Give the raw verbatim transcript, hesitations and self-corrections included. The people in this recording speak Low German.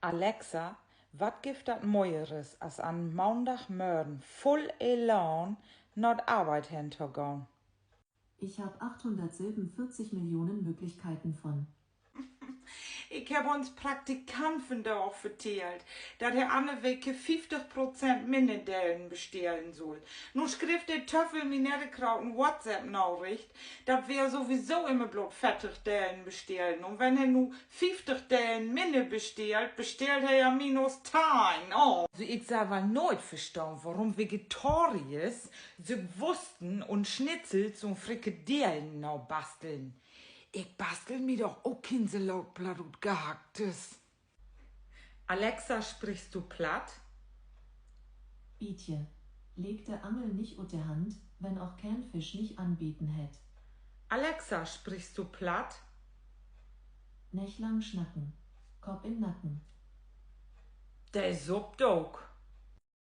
Alexa, wat gifft dat Mojeres, as an Maandagmörgen vull Elan na de Arbeit hen to gahn? Ich hab achthundertsiebenundvierzig Millionen Möglichkeiten von. Ik hebb uns Praktikant vandaag vertellt, dat he anner Week fieftig Prozent minner Delen bestellen sull. Nu schrifft de Töffel mi nett kraut en WhatsApp-Naricht, dat wi sowieso immer bloot veertig Delen bestellen. Un wenn he nu fieftig Delen minner bestellt, bestellt he ja minus teihn. Oh. Also, ik sall woll nooit verstahn, worüm Vegetariers sük Wusten un Schnitzels un Frikadellen nabasteln. Ik bastel mi doch ok keen Salaatblatt ut Gehacktes. Alexa, sprichst du Platt? Bietje. Leggt de Angel nich ut de Hand, wenn ok keen Fisch nich anbeten hett. Alexa, sprichst du Platt? Nich lang snacken. Kopp in Nacken. De suppt ok.